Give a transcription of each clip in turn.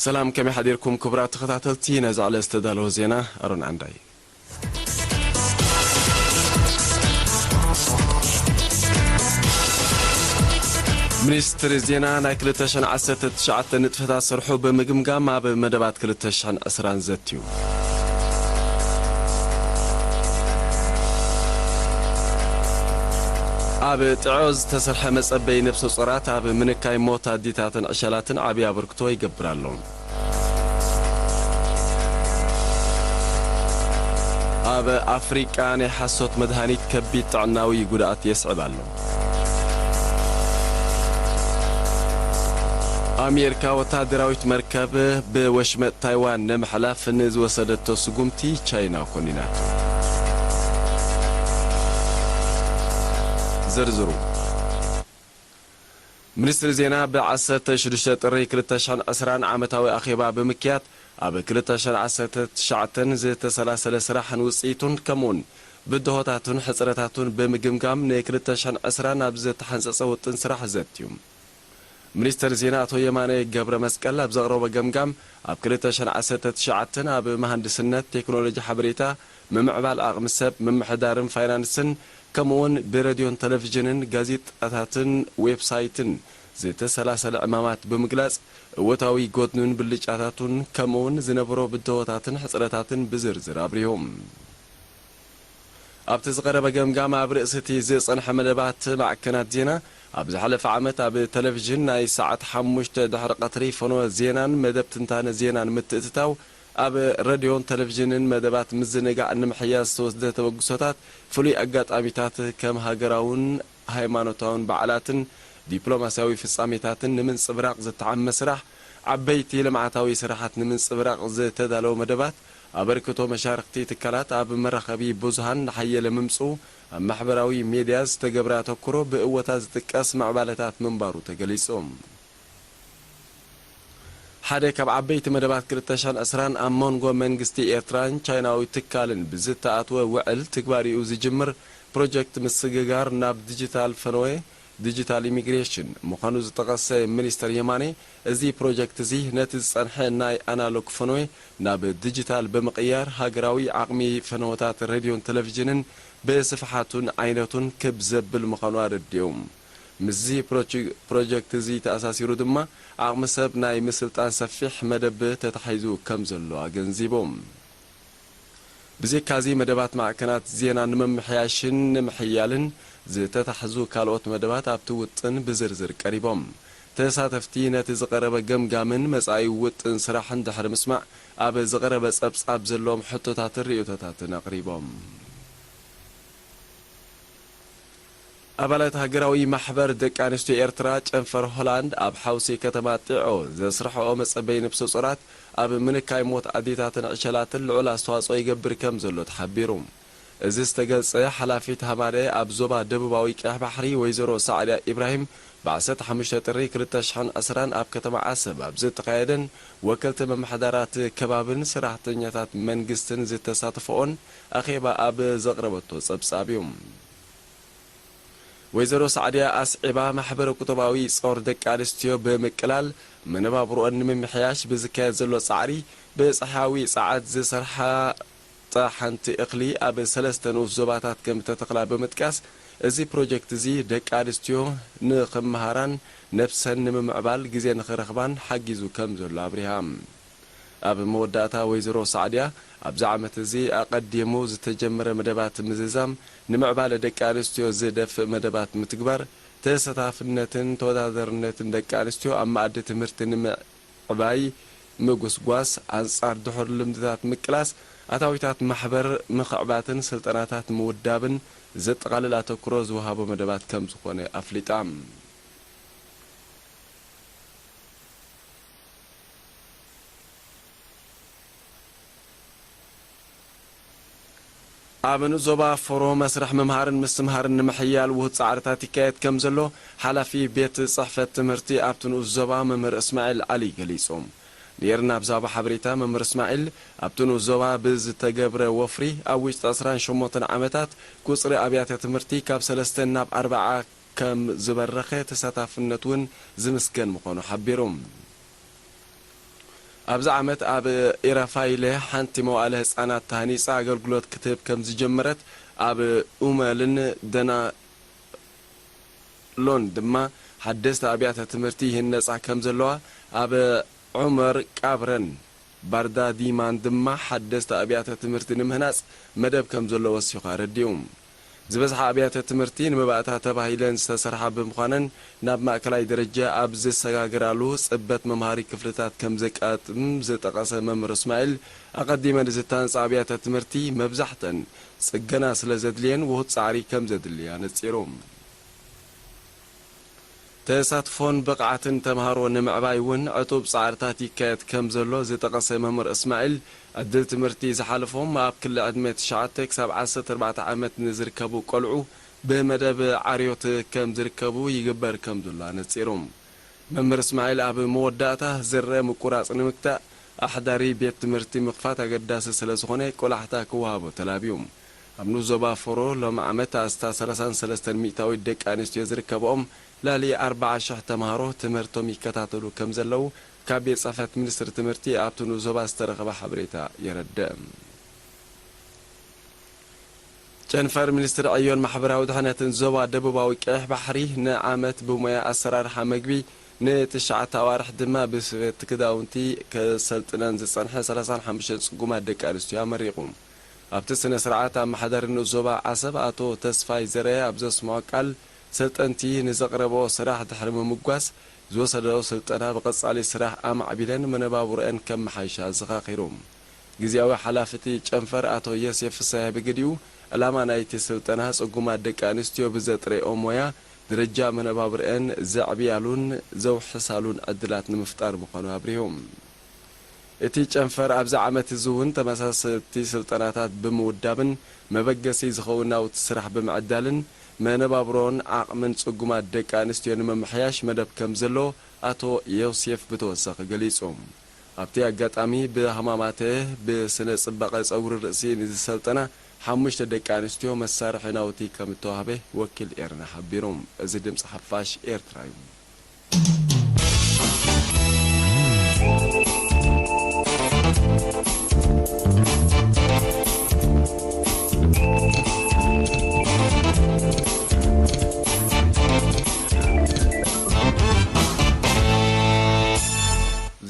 ሰላም፣ ከመይ ሓዲርኩም ክቡራት ተኸታተልቲ ነዚ ዕለት ዝተዳለወ ዜና ኣሮን ዓንዳይ። ሚኒስትሪ ዜና ናይ ክልተ ሽሕን ዓሰርተ ትሽዓተ ንጥፈታት ስርሑ ብምግምጋም ኣብ መደባት ክልተ ሽሕን ዕስራን ዘትዩ። ኣብ ጥዕዮ ዝተሰርሐ መጸበዪ ነፍሰ ጾራት ኣብ ምንካይ ሞት ኣዲታትን ዕሸላትን ዓብዪ ኣበርክቶ ይገብር ኣሎ። ኣብ ኣፍሪቃ ናይ ሓሶት መድሃኒት ከቢድ ጥዕናዊ ጉድኣት የስዕብ ኣሎ። ኣሜሪካ ወታደራዊት መርከብ ብወሽመጥ ታይዋን ንምሕላፍ ንዝወሰደቶ ስጉምቲ ቻይና ኮኒናቶ። ዝርዝሩ። ሚኒስትሪ ዜና ብ ዓሰርተ ሽዱሽተ ጥሪ ክልተ ሽሕን ዕስራን ዓመታዊ ኣኼባ ብምክያድ፣ ኣብ ክልተ ሽሕን ዓሰርተ ትሽዓተን ዝተሰላሰለ ስራሕን ውጽኢቱን፣ ከምኡውን ብድሆታቱን ሕጽረታቱን ብምግምጋም፣ ን ክልተ ሽሕን ዕስራን ኣብ ዝተሓንጸጸ ውጥን ስራሕ ዘትዩ። ሚኒስትር ዜና ኣቶ የማነ ገብረ መስቀል ኣብ ዘቕረቦ ገምጋም፣ ኣብ ክልተ ሽሕን ዓሰርተ ትሽዓተን ኣብ መሃንድስነት፣ ቴክኖሎጂ ሓበሬታ፣ ምምዕባል ዓቕሚ ሰብ፣ ምምሕዳርን ፋይናንስን፣ ከምኡውን ብሬድዮን ቴሌቪዥንን ጋዜጣታትን ዌብሳይትን ዝተሰላሰለ ዕማማት ብምግላጽ፣ እወታዊ ጎድኑን ብልጫታቱን፣ ከምኡውን ዝነበሮ ብድሆታትን ሕጽረታትን ብዝርዝር ኣብሪሁ። ኣብቲ ዝቐረበ ገምጋም፣ ኣብ ርእሲ እቲ ዝጸንሐ መደባት ማዕከናት ዜና፣ ኣብ ዝሓለፈ ዓመት ኣብ ቴሌቪዥን ናይ ሰዓት ሓሙሽተ ድሕሪ ቀትሪ ፈነወ ዜናን መደብ ትንታነ ዜናን ምትእትታው፣ ኣብ ሬድዮን ቴሌቪዥንን መደባት ምዝንጋዕ ንምሕያዝ ዝተወስደ ተበግሶታት፣ ፍሉይ ኣጋጣሚታት ከም ሃገራውን ሃይማኖታውን በዓላትን ዲፕሎማስያዊ ፍጻሜታትን ንምንጽብራቕ ዝተዓመ ስራሕ፣ ዓበይቲ ልምዓታዊ ስራሓት ንምንጽብራቕ ዝተዳለወ መደባት፣ ኣበርክቶ መሻርኽቲ ትካላት ኣብ መራኸቢ ብዙሃን እናሓየለ ምምጽኡ፣ ኣብ ማሕበራዊ ሜድያ ዝተገብረ ኣተኩሮ ብእወታ ዝጥቀስ ምዕባለታት ምንባሩ ተገሊጹ። ሓደ ካብ ዓበይቲ መደባት ክልተ ሽሕን ዕስራን ኣብ መንጎ መንግስቲ ኤርትራን ቻይናዊ ትካልን ብዝተኣትወ ውዕል ትግባሪኡ ዝጅምር ፕሮጀክት ምስግጋር ናብ ዲጂታል ፈነወ፣ ዲጂታል ኢሚግሬሽን፣ ምዃኑ ዝጠቐሰ ሚኒስተር የማነ፣ እዚ ፕሮጀክት እዚ ነቲ ዝጸንሐ ናይ ኣናሎግ ፈነወ ናብ ዲጂታል ብምቕያር፣ ሃገራዊ ዓቕሚ ፈነወታት ሬድዮን ቴሌቪዥንን ብስፍሓቱን ዓይነቱን ክብ ዘብል ምዃኑ ኣረዲኡ። ምስዚ ፕሮጀ-፣ ፕሮጀክት እዚ ተኣሳሲሩ ድማ፣ ዓቕሚ ሰብ ናይ ምስልጣን ሰፊሕ መደብ ተታሒዙ ከም ዘሎ ኣገንዚቡ። ብዘይካዚ፣ መደባት ማዕከናት ዜና ንምምሕያሽን ንምሕያልን ዝተታሕዙ ካልኦት መደባት ኣብቲ ውጥን ብዝርዝር ቀሪቦም። ተሳተፍቲ ነቲ ዝቐረበ ገምጋምን መጻኢ ውጥን ስራሕን ድሕሪ ምስማዕ፣ ኣብ ዝቐረበ ጸብጻብ ዘለዎም ሕቶታትን ርእይቶታትን ኣቕሪቦም። ኣባላት ሃገራዊ ማሕበር ደቂ ኣንስትዮ ኤርትራ ጨንፈር ሆላንድ ኣብ ሓውሲ ከተማ ጢዖ ዘስርሕኦ መጸበዪ ነፍሰ ጾራት ኣብ ምንካይ ሞት ኣዴታትን ዕሸላትን ልዑል ኣስተዋጽኦ ይገብር ከም ዘሎ ተሓቢሩ። እዚ ዝተገልጸ ሓላፊት ሃማደ ኣብ ዞባ ደቡባዊ ቀይሕ ባሕሪ ወይዘሮ ሳዕድያ ኢብራሂም ብ ዓሰርተ ሓሙሽተ ጥሪ ክልተ ሽሕን ዕስራን ኣብ ከተማ ዓሰብ ኣብ ዝተኻየደን ወከልቲ ምምሕዳራት ከባብን ሰራሕተኛታት መንግስትን ዝተሳተፈኦን ኣኼባ ኣብ ዘቕረበቶ ጸብጻብ እዩ። ወይዘሮ ሳዕድያ ኣስዒባ፣ ማሕበረ ቁጠባዊ ጾር ደቂ ኣንስትዮ ብምቅላል መነባብሮኦን ንምምሕያሽ ብዝካየድ ዘሎ ጻዕሪ፣ ብጸሓያዊ ጸዓት ዝሰርሓ ጣ ሓንቲ እኽሊ ኣብ ሰለስተ ንኡስ ዞባታት ከም እተተኽላ ብምጥቃስ፣ እዚ ፕሮጀክት እዚ ደቂ ኣንስትዮ ንኽመሃራን ነብሰን ንምምዕባል ግዜ ንኽረኽባን ሓጊዙ ከም ዘሎ ኣብሪሃ። ኣብ መወዳእታ ወይዘሮ ሳዕድያ፣ ኣብዚ ዓመት እዚ ኣቐዲሙ ዝተጀመረ መደባት ምዝዛም፣ ንምዕባለ ደቂ ኣንስትዮ ዝደፍእ መደባት ምትግባር፣ ተሳታፍነትን ተወዳዳርነትን ደቂ ኣንስትዮ ኣብ መኣዲ ትምህርቲ ንምዕባይ ምጉስጓስ፣ ኣንጻር ድሑር ልምድታት ምቅላስ፣ ኣታዊታት ማሕበር ምኽዕባትን ስልጠናታት ምውዳብን ዘጠቓልል ኣተኩሮ ዝወሃቦ መደባት ከም ዝኾነ ኣፍሊጣ። ኣብ ንኡስ ዞባ ፎሮ መስርሕ ምምሃርን ምስትምሃርን ንምሕያል ውሁድ ጻዕርታት ይካየድ ከም ዘሎ ሓላፊ ቤት ጽሕፈት ትምህርቲ ኣብቲ ንኡስ ዞባ መምህር እስማዒል ዓሊ ገሊጹ። ንኤርና ብዛዕባ ሓበሬታ መምህር እስማዒል፣ ኣብቲ ንኡስ ዞባ ብዝተገብረ ወፍሪ ኣብ ውሽጢ ዕስራን ሸሞንተን ዓመታት ቁጽሪ ኣብያተ ትምህርቲ ካብ ሰለስተ ናብ ኣርብዓ ከም ዝበረኸ፣ ተሳታፍነት እውን ዝምስገን ምዃኑ ሓቢሩ። ኣብዚ ዓመት ኣብ ኢራፋይለ ሓንቲ መዋእለ ህጻናት ተሃኒጻ ኣገልግሎት ክትህብ ከም ዝጀመረት፣ ኣብ ኡመልን ደናሎን ድማ ሓደስቲ ኣብያተ ትምህርቲ ይህነጻ ከም ዘለዋ፣ ኣብ ዑመር ቃብረን ባርዳዲማን ድማ ሓደስቲ ኣብያተ ትምህርቲ ንምህናጽ መደብ ከም ዘሎ ወሲኹ ኣረዲኡ። ዝበዝሓ ኣብያተ ትምህርቲ ንመባእታ ተባሂለን ዝተሰርሓ ብምዃነን፣ ናብ ማእከላይ ደረጃ ኣብ ዝሰጋገራሉ ጽበት መምሃሪ ክፍልታት ከም ዘጋጥም ዝጠቐሰ መምህር እስማዒል፣ ኣቐዲመን ዝተሃንጻ ኣብያተ ትምህርቲ መብዛሕተን ጽገና ስለ ዘድልየን ውሁድ ጻዕሪ ከም ዘድሊ ኣነጺሩ። ተሳትፎን ብቕዓትን ተምሃሮ ንምዕባይ እውን ዕጡብ ጻዕርታት ይካየድ ከም ዘሎ ዝጠቐሰ መምህር እስማዒል፣ ዕድል ትምህርቲ ዝሓለፎም ኣብ ክሊ ዕድመ ትሽዓተ ክሳብ ዓሰርተ ኣርባዕተ ዓመት ንዝርከቡ ቆልዑ ብመደብ ዓርዮት ከም ዝርከቡ ይግበር ከም ዘሎ ኣነጺሩ። መምህር እስማዒል ኣብ መወዳእታ ዝረአ ምቁራጽ ንምግታእ ኣሕዳሪ ቤት ትምህርቲ ምኽፋት ኣገዳሲ ስለ ዝኾነ ቆላሕታ ክወሃቦ ተላብዩ። ኣብ ንኡስ ዞባ ፎሮ ሎሚ ዓመት ኣስታት ሰላሳን ሰለስተን ሚእታዊት ደቂ ኣንስትዮ ዝርከብኦም ልዕሊ ኣርብዓ ሽሕ ተምሃሮ ትምህርቶም ይከታተሉ ከም ዘለዉ ካብ ቤት ጽሕፈት ሚኒስትሪ ትምህርቲ ኣብቲ ንኡስ ዞባ ዝተረኸበ ሓበሬታ የረድእ። ጨንፈር ሚኒስትሪ ዕዮን ማሕበራዊ ድሕነትን ዞባ ደቡባዊ ቀይሕ ባሕሪ ንዓመት ብሞያ ኣሰራርሓ መግቢ፣ ንትሽዓተ ኣዋርሕ ድማ ብስፌት ክዳውንቲ ከሰልጥነን ዝጸንሐ ሰላሳን ሓሙሽተን ጽጉማት ደቂ ኣንስትዮ ኣመሪቑ። ኣብቲ ስነ ስርዓት ኣመሓዳሪ ንኡስ ዞባ ዓሰብ ኣቶ ተስፋይ ዘርአ ኣብ ዘስምዖ ቃል፣ ሰልጠንቲ ንዘቕረብኦ ስራሕ ድሕሪ ምምጓስ፣ ዝወሰደኦ ስልጠና ብቐጻሊ ስራሕ ኣማዕቢለን መነባብሮአን ከመሓይሻ ኣዘኻኺሩ። ግዝያዊ ሓላፊ እቲ ጨንፈር ኣቶ ዮሴፍ ፍስሐ ብግዲኡ፣ ዕላማ ናይቲ ስልጠና ጽጉማት ደቂ ኣንስትዮ ብዘጥረይኦ ሞያ ደረጃ መነባብሮአን ዘዕብያሉን ዘውሕሳሉን ዕድላት ንምፍጣር ምዃኑ ኣብሪሁ። እቲ ጨንፈር ኣብዚ ዓመት እዚ እውን ተመሳሰልቲ ስልጠናታት ብምውዳብን መበገሲ ዝኸውን ናውቲ ስራሕ ብምዕዳልን መነባብሮን ዓቕምን ጽጉማት ደቂ ኣንስትዮ ንምምሕያሽ መደብ ከም ዘሎ ኣቶ ዮሴፍ ብተወሳኺ ገሊጹ። ኣብቲ ኣጋጣሚ ብሃማማተ ብስነ ጽባቐ ጸጉሪ ርእሲ ንዝሰልጠና ሓሙሽተ ደቂ ኣንስትዮ መሳርሒ ናውቲ ከም እተዋህበ ወኪል ኤርና ሓቢሩ። እዚ ድምጺ ሓፋሽ ኤርትራ እዩ።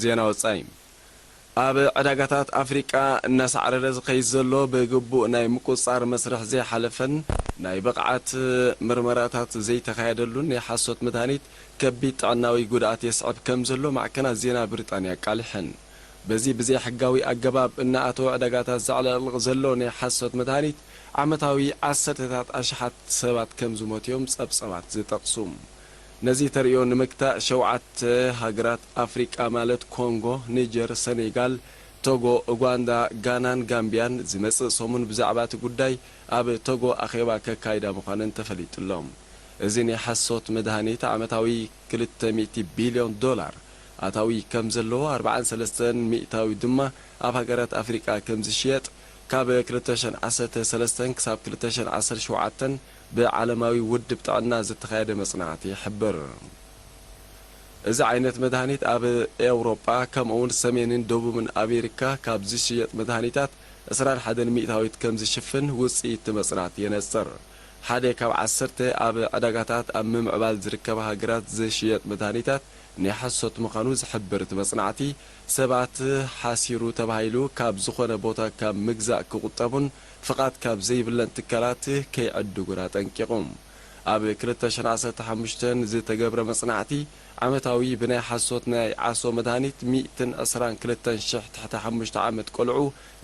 ዜና ወጻኢ። ኣብ ዕዳጋታት ኣፍሪቃ እናሳዕረረ ዝኸይድ ዘሎ ብግቡእ ናይ ምቁጽጻር መስርሕ ዘይሓለፈን ናይ ብቕዓት ምርመራታት ዘይተኻየደሉን ናይ ሓሶት መድሃኒት ከቢድ ጥዕናዊ ጉድኣት የስዕብ ከም ዘሎ ማዕከናት ዜና ብሪጣንያ ኣቃሊሐን። በዚ ብዘይሕጋዊ ኣገባብ እናኣተወ ዕዳጋታት ዘዕለቕልቕ ዘሎ ናይ ሓሶት መድሃኒት ዓመታዊ ዓሰርተታት ኣሽሓት ሰባት ከም ዝሞቱ እዮም ጸብጸባት ዝጠቕሱ። ነዚ ተርእዮ ንምግታእ ሸውዓተ ሃገራት ኣፍሪቃ ማለት ኮንጎ፣ ኒጀር፣ ሰኔጋል፣ ቶጎ፣ ኡጋንዳ፣ ጋናን ጋምቢያን ዝመጽእ ሰሙን ብዛዕባ እቲ ጉዳይ ኣብ ቶጎ ኣኼባ ከካይዳ ምዃነን ተፈሊጡ ኣሎ። እዚ ናይ ሓሶት መድሃኒት ዓመታዊ ክልተ ሚእቲ ቢልዮን ዶላር ኣታዊ ከም ዘለዎ፣ ኣርባዓን ሰለስተን ሚእታዊ ድማ ኣብ ሃገራት ኣፍሪቃ ከም ዝሽየጥ ካብ ክልተ ሽሕን ዓሰርተ ሰለስተን ክሳብ ክልተ ሽሕን ዓሰርተ ሸውዓተን ብዓለማዊ ውድብ ጥዕና ዝተኻየደ መጽናዕቲ ይሕብር። እዚ ዓይነት መድሃኒት ኣብ ኤውሮጳ ከምኡውን ሰሜንን ደቡብን ኣሜሪካ ካብ ዝሽየጥ መድሃኒታት ዕስራን ሓደን ሚእታዊት ከም ዝሽፍን ውጽኢት እቲ መጽናዕቲ የነጽር። ሓደ ካብ ዓሰርተ ኣብ ዕዳጋታት ኣብ ምምዕባል ዝርከባ ሃገራት ዝሽየጥ መድሃኒታት ናይ ሓሶት ምዃኑ ዝሕብር እቲ መጽናዕቲ፣ ሰባት ሓሲሩ ተባሂሉ ካብ ዝኾነ ቦታ ካብ ምግዛእ ክቑጠቡን ፍቓድ ካብ ዘይብለን ትካላት ከይዕድጉን ኣጠንቂቑ። ኣብ ክልተ ሽሕን ዓሰርተ ሓሙሽተን ዝተገብረ መጽናዕቲ፣ ዓመታዊ ብናይ ሓሶት ናይ ዓሶ መድሃኒት ሚእትን ዕስራን ክልተን ሽሕ ትሕቲ ሓሙሽተ ዓመት ቆልዑ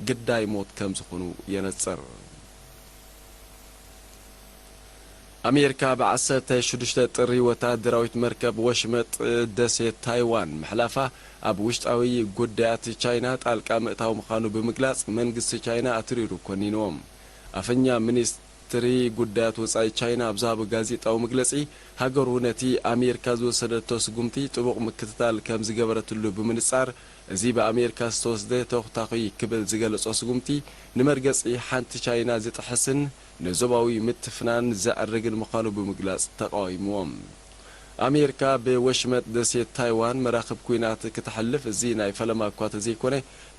ግዳይ ሞት ከም ዝኾኑ የነጽር። ኣሜሪካ ብዓሰርተ ሽዱሽተ ጥሪ ወታደራዊት መርከብ ወሽመጥ ደሴት ታይዋን ምሕላፋ ኣብ ውሽጣዊ ጉዳያት ቻይና ጣልቃ ምእታው ምዃኑ ብምግላጽ፣ መንግስቲ ቻይና ኣትሪሩ ኮኒንዎ። ኣፈኛ ሚኒስትሪ ጉዳያት ወጻኢ ቻይና ኣብ ዝሃቦ ጋዜጣዊ መግለጺ፣ ሃገሩ ነቲ ኣሜሪካ ዝወሰደቶ ስጉምቲ ጥቡቕ ምክትታል ከም ዝገበረትሉ ብምንጻር፣ እዚ ብኣሜሪካ ዝተወስደ ተኹታኹይ ክብል ዝገለጾ ስጉምቲ ንመርገጺ ሓንቲ ቻይና ዝጥሕስን ንዞባዊ ምትፍናን ዘዕርግን ምዃኑ ብምግላጽ ተቓዊምዎም። ኣሜሪካ ብወሽመጥ ደሴት ታይዋን መራኽብ ኲናት ክተሕልፍ፣ እዚ ናይ ፈለማ እኳ ተዘይኮነ፣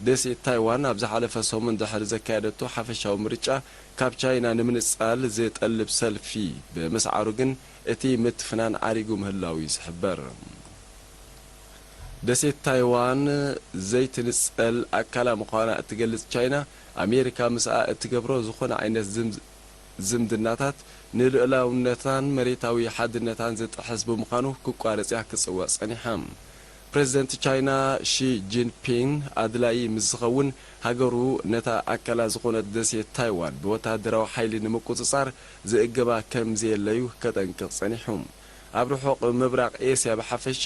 ደሴት ታይዋን ኣብ ዝሓለፈ ሰሙን ድሕሪ ዘካየደቶ ሓፈሻዊ ምርጫ ካብ ቻይና ንምንጻል ዝጠልብ ሰልፊ ብምስዓሩ ግን፣ እቲ ምትፍናን ዓሪጉ ምህላዉ እዩ ዝሕበር። ደሴት ታይዋን ዘይትንጸል ኣካላ ምዃና እትገልጽ ቻይና፣ ኣሜሪካ ምስኣ እትገብሮ ዝኾነ ዓይነት ዝም-፣ ዝምድናታት ንልኡላውነታን መሬታዊ ሓድነታን ዝጥሕስ ብምዃኑ ክቋረጽ እያ ክጽውዕ ጸኒሓ። ፕሬዚደንት ቻይና ሺ ጂንፒንግ ኣድላዪ ምስ ዝኸውን፣ ሃገሩ ነታ ኣካላ ዝኾነት ደሴት ታይዋን ብወታደራዊ ሓይሊ ንምቁጽጻር ዝእገባ ከም ዘየለዩ ከጠንቅቕ ጸኒሑ። ኣብ ርሑቕ ምብራቕ ኤስያ ብሓፈሻ፣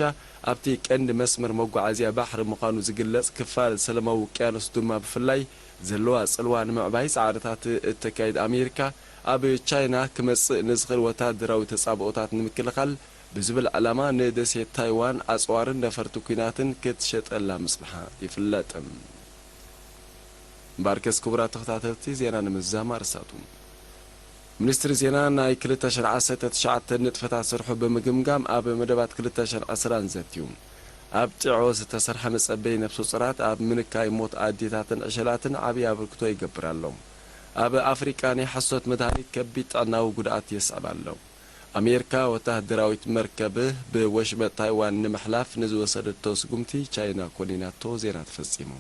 ኣብቲ ቀንዲ መስመር መጓዓዝያ ባሕሪ ምዃኑ ዝግለጽ ክፋል ሰላማዊ ውቅያኖስ ድማ ብፍላይ ዘለዋ ጽልዋ ንምዕባይ ጻዕርታት እተካይድ ኣሜሪካ፣ ኣብ ቻይና ክመጽእ ንዝኽእል ወታደራዊ ተጻብኦታት ንምክልኻል ብዝብል ዕላማ ንደሴት ታይዋን ኣጽዋርን ነፈርቲ ኲናትን ክትሸጠላ ምጽንሓ ይፍለጥ። እምበኣርከስ ክቡራት ተኸታተልቲ፣ ዜና ንምዝዛም ኣርእስታቱ። ሚኒስትሪ ዜና ናይ ክልተ ሽሕን ዓሰርተ ትሽዓተን ንጥፈታት ስርሑ ብምግምጋም ኣብ መደባት ክልተ ሽሕን ዕስራን ዘትዩ። ኣብ ጢዖ ዝተሰርሐ መጸበዪ ነፍሰ ጡራት ኣብ ምንካይ ሞት ኣዴታትን ዕሸላትን ዓብዪ ኣበርክቶ ይገብር ኣሎ። ኣብ ኣፍሪቃ ናይ ሓሶት መድሃኒት ከቢድ ጥዕናዊ ጉድኣት የስዕብ ኣሎ። ኣሜሪካ ወታደራዊት መርከብ ብወሽመጥ ታይዋን ንምሕላፍ ንዝወሰደቶ ስጉምቲ ቻይና ኮኒናቶ። ዜና ተፈጺሙ።